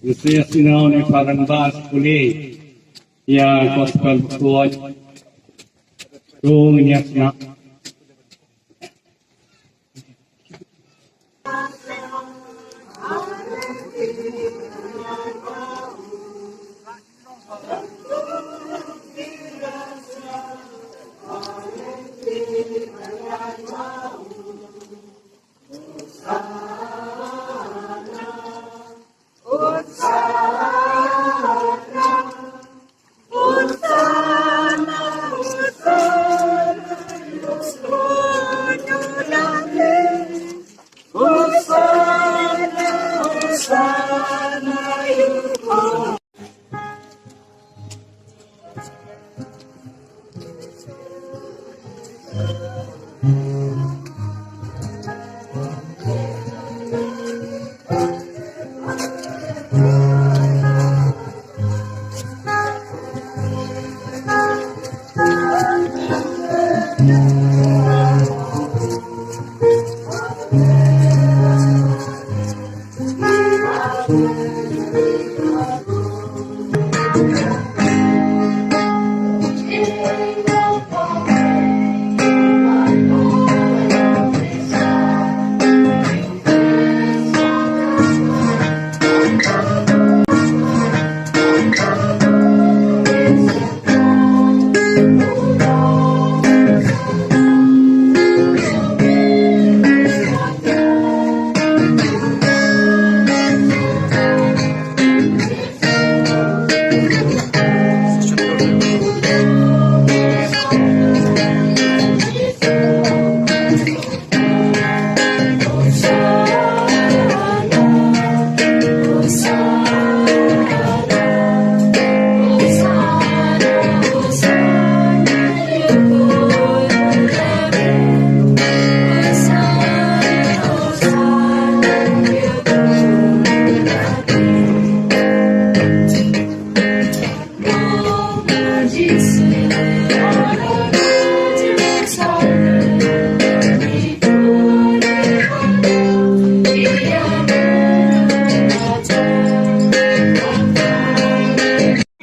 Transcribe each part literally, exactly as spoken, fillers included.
Ngi sa ïa sngewbha ïa u paranbah skul ïa gospel bakhuid. To ngin ïa sngap.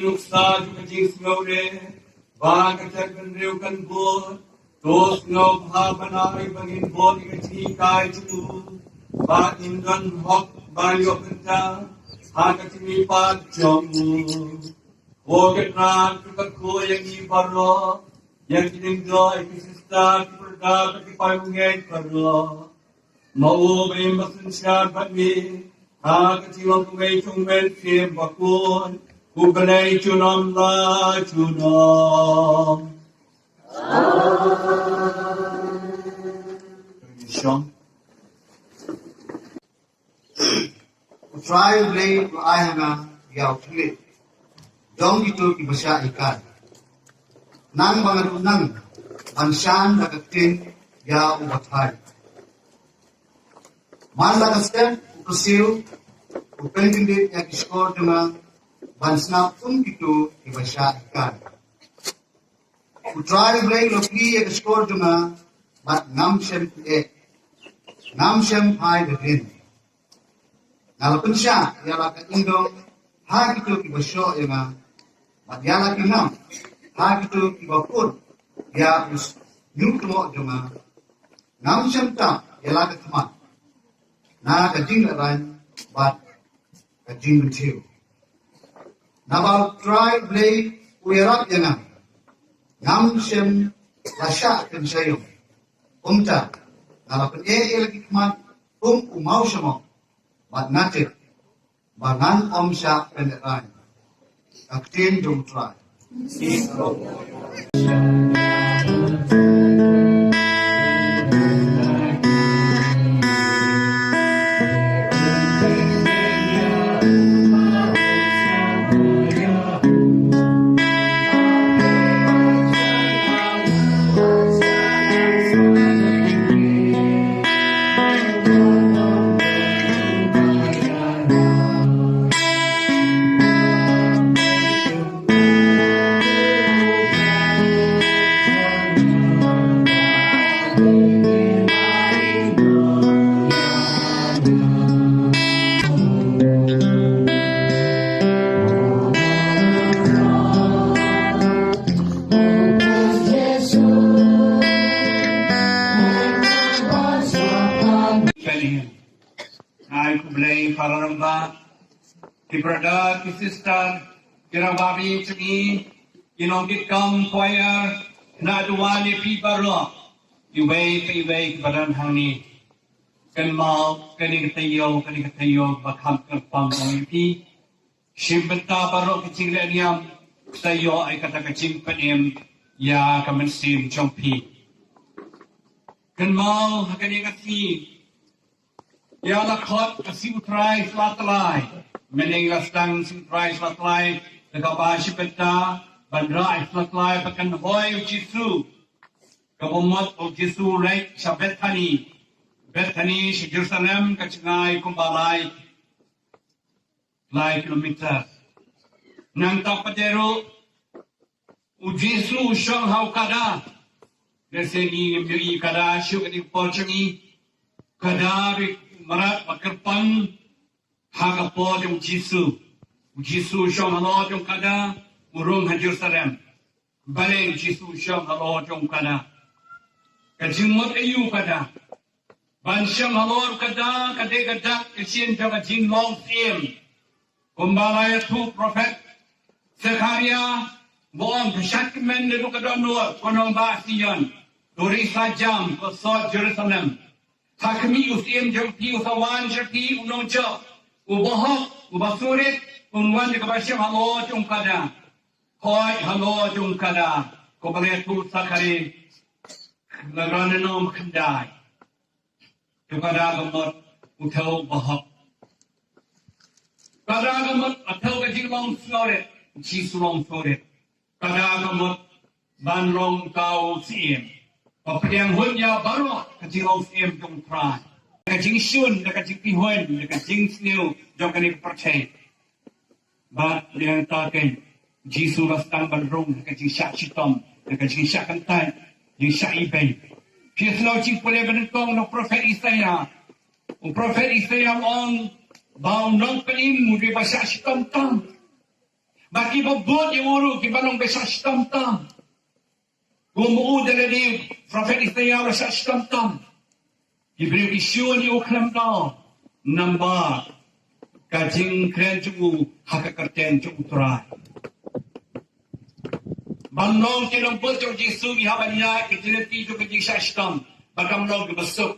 Nuksa jong ka jingsngewrit ba ka jaitbynriew kan bud. To sngewbha ban ai ba ngin bud ïa ka jinghikai jong u, ba ngin don hok ban ïoh bynta ha ka jingmihpat jong u. Ko Kynrad, to kyrkhu ïa ngi baroh, ïa ki lyngdoh, ïa ki sister, ki brother, ki paidbah baroh. Ma u ba im ba synshar bad ngi ha ka jinglong kumne jong u Mynsiem Bakhuid, U Blei junom la junom. U Trai U Blei u ai ha nga ïa u thylliej jong kito kiba shah hikai, khnang ba ngan nang ban shah da ka ktien ïa u Pathai. Man la ka step u kyrsiew u pynkyndit ïa ki shkor jong nga ban sngap kum kito kiba shah hikai. U Trai U Blei u la plie ïa ka shkor jong nga bad ngam shym eh, ngam shym phai da rin. Nga la pynshah ïa la ka ingdong ha kito kiba shoh ïa nga, bad ïa la ki nam ha kito kiba kut ïa u shñiuh kynnoh jong nga. Ngam shym tap ïa la ka khmat na ka jinglehrain bad ka jingmynthiew. Naba U Trai U Blei u ïarap ïa nga, ngam shym la shah kynshaiom. Kumta Ka la pyneh ïa la ki khmat kum u mawshamong, bad natir ba ngan ym shah pynlehrain. Ka ktien jong U Trai. Ai khublei para rangbah, ki brother, ki sister, ki rangbah jong ngi, ki nongkitkam choir, khynnah dawai ne phi baroh, iwei pa iwei kiba don hangne. Kynmaw, kane ka taïew, kane ka taïew ba kham kyrpang ïa phi. Shim bynta baroh ka jingleh niam, sa ïoh ai kata ka jingpynim ïa ka mynsiem jong phi. Kynmaw ha kane ka sngi, ïa la khot ka Sngi U Trai Sla Tlai. Mynne la sdang Sngi U Trai Sla Tlai, da kaba shim bynta ban rah ïa Sla Tlai ba kynhoi U Jisu. Kaba mut U Jisu u leit sha Bethani. Bethani sha Jerusalem ka jngai kumba lai lai kilometer. Nangta pat ruh, U Jisu u shong ha u kada. Lehse ngi ngim ïohi kada shuh kane ka por jong ngi. Kada ri mrad ba kyrpang ha ka por jong U Jisu. U Jisu u shong halor jong u kada, u rung ha Jerusalem. Balei U Jisu u shong halor jong u kada? Ka jingmut aïu kada? Ban shong halor u kada ka dei ka dak ka shin jong ka jinglong syiem. Kumba la ïathuh u prophet Sekharia, ba ong, pyrshad kmen naduh ka dohnud, ko nongbah Sion, to ri sa jam, ko sot Jerusalem. Ha khmih, u syiem jong phi u sa wan sha phi, u nongjop, u bahok, u basurit, un wan da kaba shong halor jong u kada. Hooid, halor jong u kada, kumba la ïathuh u Sekharia, lynnong khyndai. Te u kada ka mut u thew bahok. Kada ka mut u thew ka jinglong sngewrit, Jisu long sngewrit. Kada ka mut ban long uta u syiem ba pdiang hun ïa baroh ka jinglong syiem jong u Trai. Ka jingshun, da ka jingpynhun, da ka jingsniew jong kane ka pyrthei. Bad nangta kein, Jisu la sdang ban rung da ka jingshah shitom, da ka jingshah kyntait, jingshah ibeiñ. Phi sngew jingpule ba nyngkong na u prophet Isaïah. U prophet Isaïah u ong ba u nongpynim u dei ba shah shitom tam. Ba kiba bud ïa u ruh kiba long ba shah shitom tam. Kum u da lade u prophet Isaïah u la shah shitom tam. Ki briew ki shun ïa u khlem daw namar ka jingkren jong u ha ka kyrteng jong u Trai. Ban long ki nongbud jong u Jisu ngi hap ban ïaid ka jingïaid jong ka jingshah shitom ba kam long kaba suk.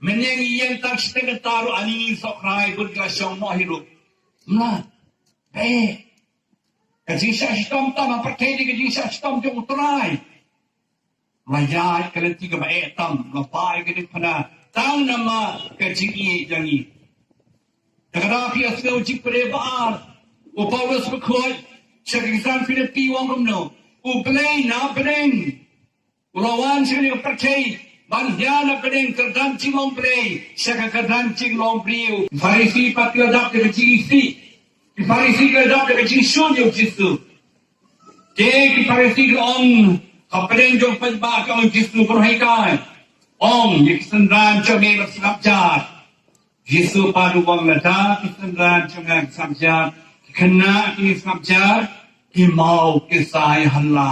Mynne ngi ïeng tang shiteng kynta ruh, ani ngi sohkrai bun ki la shong noh hi ruh. Mla. Beh. Ka jingshah shitom tam ha pyrthei dei ka jingshah shitom jong u Trai. La ïaid ka lynti kaba eh tam, la bai ka diengphna tang namar ka jingïeit jong ngi. Da kata phi ïohsngew jingpule ba ar. U Paulus bakhuid sha ki kyrdan Philippi u ong kumno? U Blei na bneng u la wan sha kane ka pyrthei ban ïa na bneng kyrdan jinglong Blei sha ka kyrdan jinglong briew. Pharisi pat ki la dap da ka jingisih. Ki Pharisi ki la dap da ka jingshun ïa u Jisu. Te ki Pharisi ki la ong ha pdeng jong u paidbah, ki ong, Jisu, kumno hikai? Ong ïa ki synran jong me ban sngap jar. Jisu pat u ong, lada ki synran jong nga ki sngap jar, ki khynnah ki sngap jar, ki maw ki sa ïahala.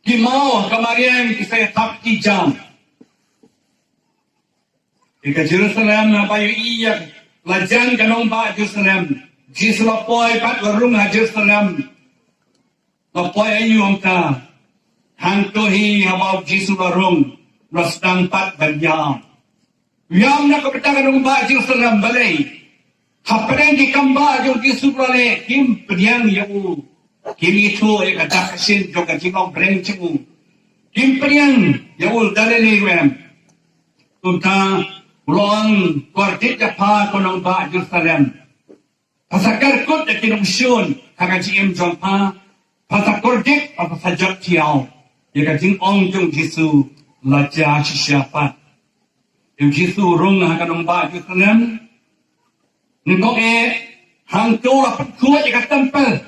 Ki maw ha ka mariang ki sa ïathap ki jam. Ïa ka Jerusalem, naba ïohi ïa la jan ka nongbah Jerusalem. Jisu la poi pat la rung ha Jerusalem. La poi aïu hangta? Hangto hi haba u Jisu la rung, la sdang pat ban ïam. Ïam na ka bynta ka nongbah Jerusalem, balei? Hapdeng ki kambah jong u Jisu ba la leh, kim pdiang ïa u. Kim ithuh ïa ka dak ka shin jong ka jinglong bneng jong u. Kim pdiang ïa u da lei lei ruh em. Kumta u la ong, kordit ïa pha ko nongbah Jerusalem. Pha sa kyrkut ïa ki nongshun ha ka jingim jong pha. Pha sa kordit, pha sa jot thiaw ïa ka jingong jong u Jisu, la jia shisha pat. U Jisu u rung ha ka nongbah Jerusalem. Nyngkong eh, hangto la pynkhuid ïa ka templ.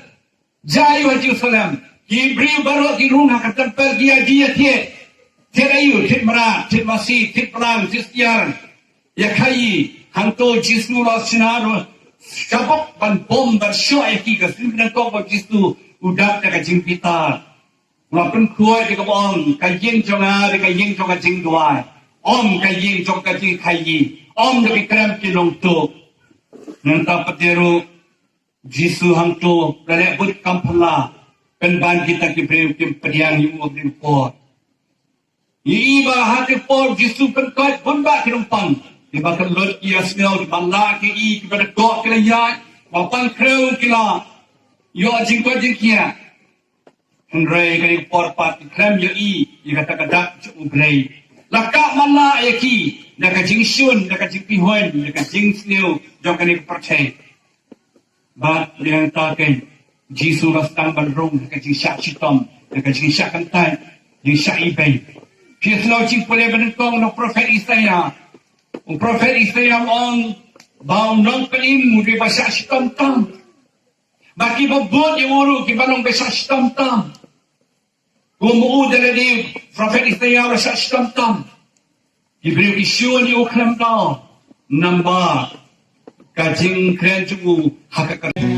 Jia ïa u ha Jerusalem. Ki briew baroh ki rung ha ka templ, ki ïa, ki ïa thied. Thied aïu? Thied mrad, thied masi, thied plang, thied syiar. Ïa khaïi. Hangto u Jisu u la shna ruh shabok ban bom, ban shoh ïa ki. Ka sngi nyngkong ba u Jisu u dap da ka jingbitar. Nga pynkhuid ïa kaba ong, ka ïing jong nga dei ka ïing jong ka jingduwai, ym ka ïing jong ka jingkhaïi, ym da ki krem ki nongtuh. Nangta pat ruh, Jisu hangto u la leh buit kam phylla, pynban kita ki briew kim pdiang ïa u ha kane ka por. Ngi i ba ha kane ka por Jisu u pynkoit bun bah ki nongpang, kiba kynlut ki ïa sngew, kiba lah ki i, kiba dkoh ki la ïaid, ba pan khrew ki la ïoh jingkoit jingkhiah. Hynrei kane ka por pat ki khlem ïohi ïa kata ka dak jong U Blei. La kah man la ïa ki da ka jingshun, da ka jingpihuiñ, da ka jingsniew jong kane ka pyrthei. Bad ïa kata keiñ, Jisu u la sdang ban rung da ka jingshah shitom, da ka jingshah kyntait, jingshah ibeiñ. Phi sngew jingpule ba nyngkong na u prophet Isaïah. U prophet Isaïah u ong ba u nongpynim u dei ba shah shitom tam. Ba kiba bud ïa u ruh kiba long ba shah shitom tam. Kum u da lade, prophet Isaïah u la shah shitom tam. Ki briew ki shun ïa u khlem daw. Namar ka jingkren jong u ha ka kyrteng.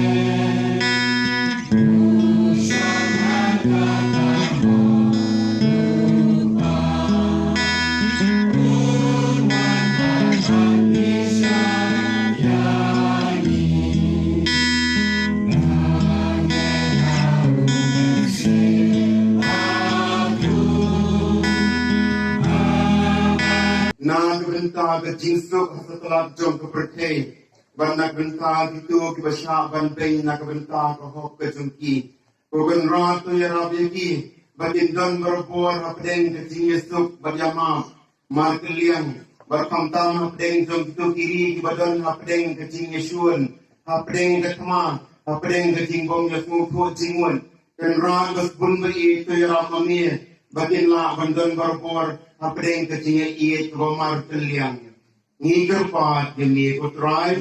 Na ka bynta ka jingsuk ha satlak jong ka pyrthei, bad na ka bynta kito kiba shah ban beiñ na ka bynta ka hok ka jong ki. Ko Kynrad, to ïarap ïa ki ba kin don barabor hapdeng ka jingïasuk bad ïamap markylliang, bad khamtam hapdeng jong kito ki ri kiba don hapdeng ka jingïashun, hapdeng ka thma, hapdeng ka jingbym ïasngewthuh jingmut. Kynrad ba sbun ba ïeit, to ïarap ma me ba kin lah ban don barabor hapdeng ka jingïaieit kaba markylliang. Ngi kyrpad ïa me ko Trai.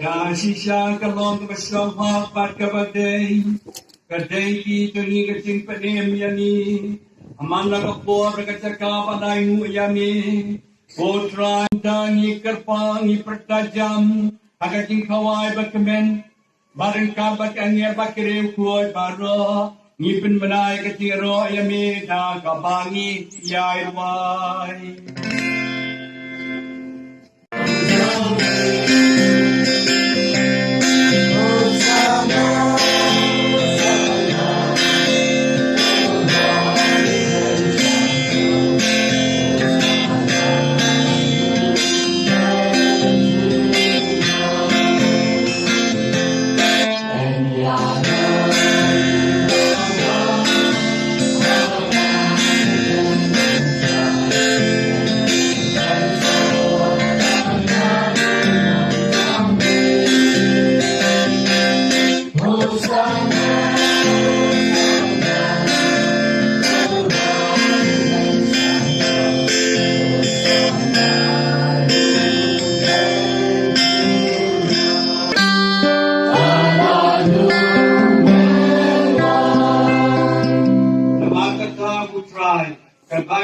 Ka shisha ka long kaba shong ha bad kaba dei, ka dei ki jong ngi ka jingpynim ïa ngi. Amman la ka por ka jaka ba ngi nguh ïa me. Ko Trai, da ngi kyrpad ngi pyrta jam ha ka jingkhawai ba kmen. Ba ryngkat bad ki angel bad ki riewkhuid baroh, ngi pynbna ïa ka jingïaroh ïa me da kaba ngi ïai rwai.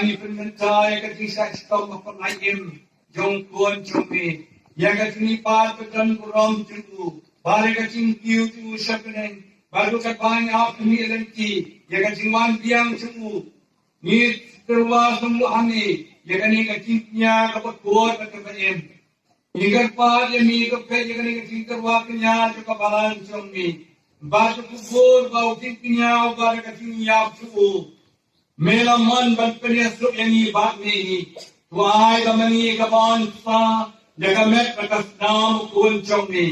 Ngi pynmynta ïa ka jingshah shitom ba pynlait im jong u khun jong me, ïa ka jingïaid bad ka jingburom jong u, bad ïa ka jingkiew jong u sha bneng, bad ruh katba ngi ap ha ïing ha lynti ïa ka jingwan biang jong u. Ngi tyrwa sngewbha hangne ïa kane ka jingkñia kaba khuid bad kaba im. Ngi kyrpad ïa me to peit ïa kane ka jingtyrwa kñia jong ka balang jong me, bad to kubur ba u jingkñia uba da ka jingïap jong u, me la mon ban pynïasuk ïa ngi bad me hi. To ai ba ma ngi ka ban sa ïa ka met bad ka snam u khun jong me,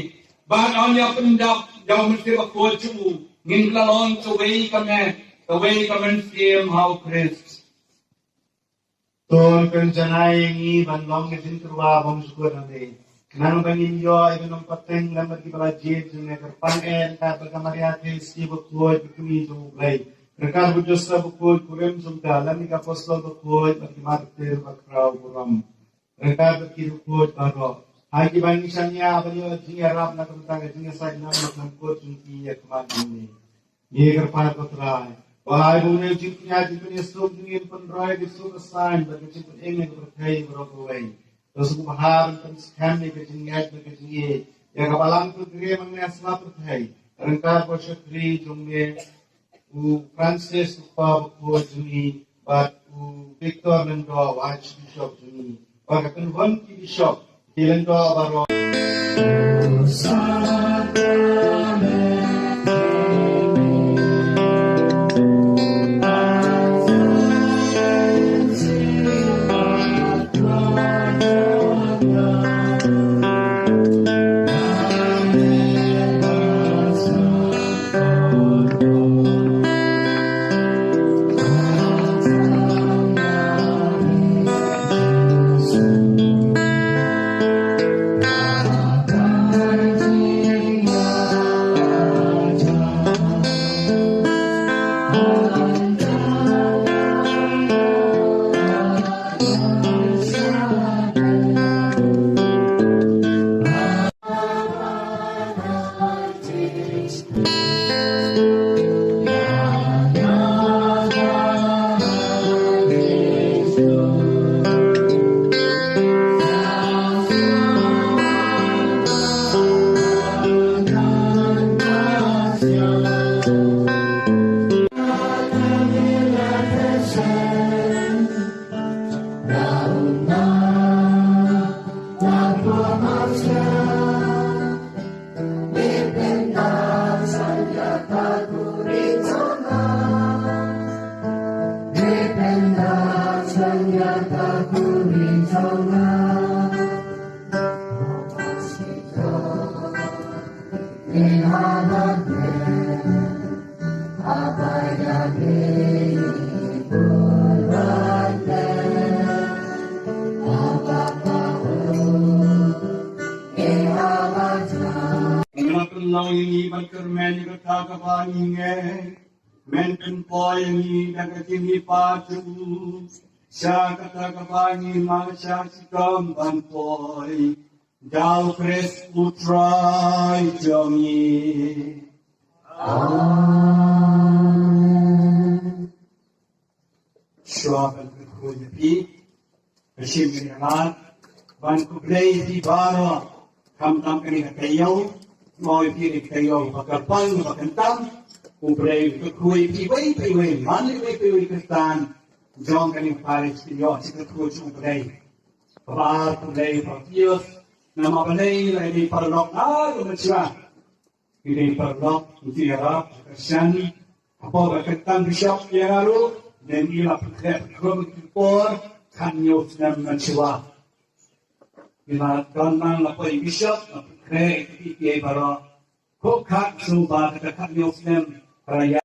bad yn ïa pyndap ïa u Mynsiem Bakhuid jong u, ngin kylla long kawei ka met kawei ka mynsiem ha u Khrist. To pynjanai ïa ngi ban long ka jingtyrwa bymjukut nangne. Khnang ba ngin ïoh ïa ka nongpateng lem bad kiba la jied jong me, kyrpang eh ryngkat bad ka Maria Theisotti bakhuid ka kmie jong U Blei, ryngkat bad u Joseph bakhuid kurim jong ka, lem bad ki apostol bakhuid bad ki martir bakhraw burom, ryngkat bad ki riewkhuid baroh, ha kiba ngi shaniah ban ïoh jingïarap na ka bynta ka jingïasaid lang bad nongkut jong ki ïa khmat jong me. Ngi kyrpad ko Trai, ba ai ba une u jingkñia jingpynïasuk jong ngi un pynroi ka suk ka saiñ bad ka jingpynim ïa ka pyrthei baroh kawei. To sngewbha ban pynskhem ïa ka jingngeit bad ka jingïeit ïa ka balang pilgrim hangne ha sla pyrthei, ryngkat bad u shakri jong me u Francis u kpa bakhuid jong ngi, bad u Victor Lyngdoh u Archbishop jong ngi, bad ka kynhun ki bishop, ki lyngdoh baroh. Nga pynlong ïa ngi ban kyrmen ïa kata kaba ngi ngeit. Men pynpoi ïa ngi da ka jingïaid jong u sha kata kaba ngi mad sha shitom ban poi. Da u Khrist u Trai jong ngi. Amen. Shuwa ban kyrkhu ïa phi, ka shim ka ïalam ban khublei ïa phi baroh, khamtam kane ka taïew, mo ïa phi kane ka taïew ba kyrpang ba khamtam, khublei kyrkhu ïa phi wei pa wei, man la wei pa wei Khristan jong kane ka parish, phi ïoh shi kyrkhu jong U Blei. Kaba ar, khublei ba phi ïoh, namar balei la ïadei paralok na ruh mynshwa. Ki dei paralok, ki ïarap, ka shan, hapoh ka kyrteng bishop ïa nga ruh, ne ngi la pynkhreh pynkhrum ki por khathynñiew snem mynshuwa. Ngi la don nang la poi bishop, la pynkhreh ïa ki, ki baroh. Ko khat shu ba ka khathynñiew snem, para ïa